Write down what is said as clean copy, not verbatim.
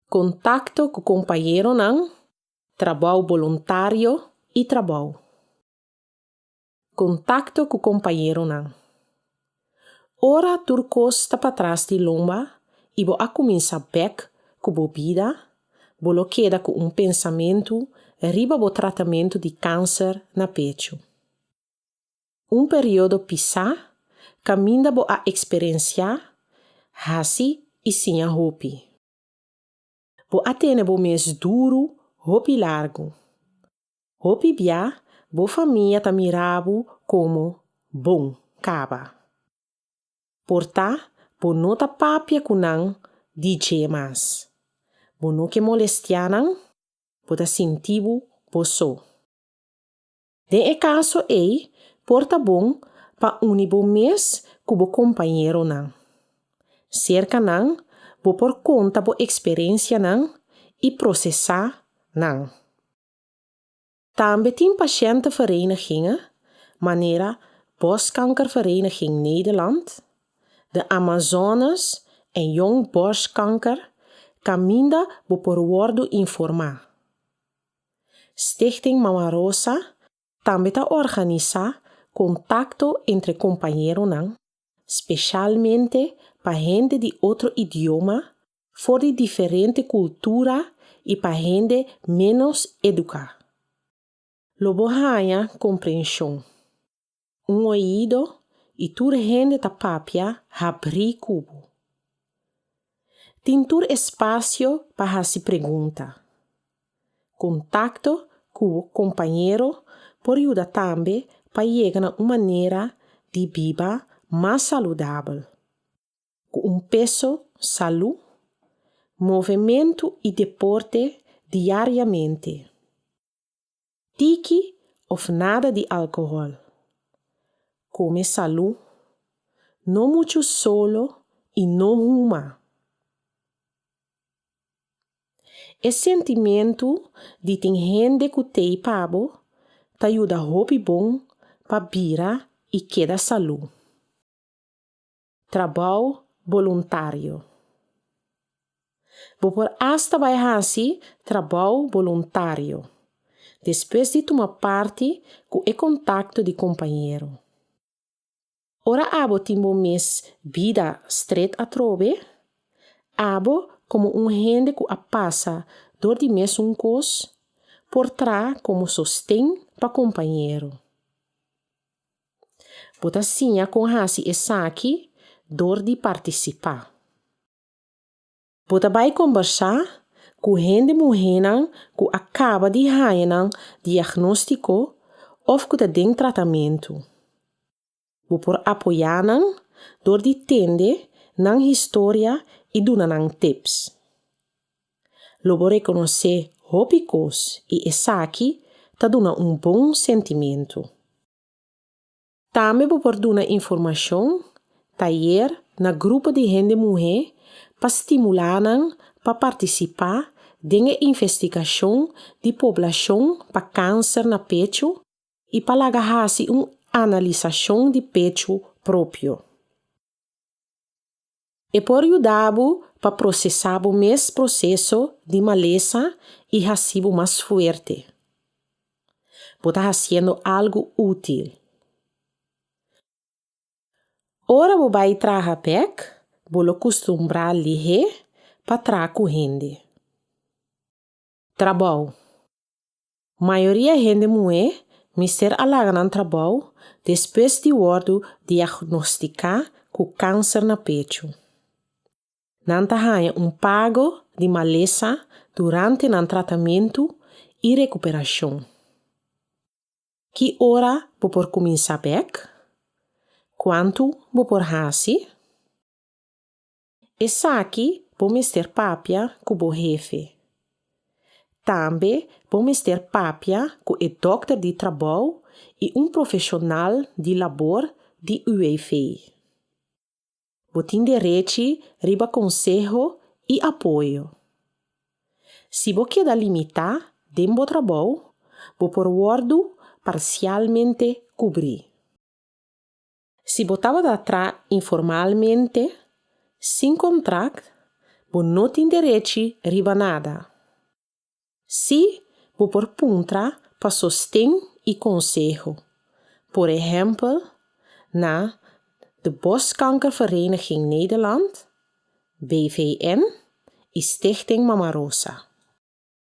Kontakto ku kompañeronan, trabou boluntario i trabou. Kontakto ku kompañeronan. Ora tur kos ta patras di lomba i bo a kuminsá bèk ku bo bida, bo lo keda ku un pensamentu riba bo tratamentu di kanser na pechu. Un periodo pisá kaminda bo a eksperensiá, hasi i siña hopi. Bo a tene bo mes duru hopi largu. Hopi bia bo famia ta mira bo komo bon kaba. Por ta bo no ta papia ku nan di dje mas. Bo no ke molestiá nan, bo ta sinti bo bo so. Den e kaso ei por ta bon pa uni bo mes ku bo kompañeronan. Serka nan bo por konta bo eksperensianan i prosesá nan. Tambe tin patiëntenverenigingen manera Borstkankervereniging Nederland, de Amazones en Jong Borstkanker kaminda bo por wòrdu informá. Stichting Mama Rosa tambe ta organisá kontakto entre kompañeronan, speshalmente pa hende di otro idioma, for di diferente kultura i pa hende ménos eduká. Lo bo haña komprenshon, un oido i tur hende ta papia habrí ku bo. Tin tur espasio pa hasi pregunta. Kontakto ku bo kompañero por yuda tambe pa yega na un manera di biba mas saludabel, ku un peso salú, movementu i deporte diariamente. Tiki òf nada di alkohòl. Kome salú, no muchu solo i no huma. E sentimentu di tin hende ku t'ei pa bo ta yuda hopi bon pa bira i keda salú. Trabou boluntario. Bo por asta bai hasi trabou boluntario, despues di tuma parti ku e kontakto di kompañero. Ora abo tin bo mes bida stret atrobe, abo komo un hende ku a pasa dor di mesun kos, por traha komo sosten pa kompañero. Bo ta siña kon hasi esaki dor di partisipá. Bo ta bai kombersá ku hende muhénan ku a kaba di haña nan diagnóstiko òf ku ta den tratamentu. Bo por apoyá nan dor di tende nan historia i duna nan tips. Lo bo rekonosé hopi kos i esaki ta duna un bon sentimentu. Tambe bo por duna informashon, tayer na grupo di hende muhé pa stimulá nan pa partisipá den e investigashon di poblashon pa kanser na pechu i pa laga hasi un analisashon di pechu propio. E por yuda bo pa prosesá bo mes proseso di malesa i hasi bo mas fuerte. Bo ta hasiendo algu útil. Ora bo bai traha bèk, bo lo kustumbrá lihé pa traha ku hende. Trabou. Mayoria hende muhé mester a laga nan trabou despues di wòrdu diagnostiká ku kanser na pechu. Nan ta haña un pago di malesa durante nan tratamentu i rekuperashon. Ki ora bo por kuminsá bèk? Kuantu bo por hasi? Esaki bo mester papia ku bo hefe. Tambe bo mester papia ku e dòkter di trabou i un profeshonal di labor di UWV. Bo tin derechi riba konseho i apoyo. Si bo keda limitá den bo trabou, bo por wòrdu parsialmente kubrí. Si bo tabata traha informalmente, sin kontrakt, Bo no tin derechi riba nada. Sí, bo por puntra pa sosten i konseho. Por ehèmpel, na de Borstkankervereniging Nederland, BVN, i Stichting Mama Rosa.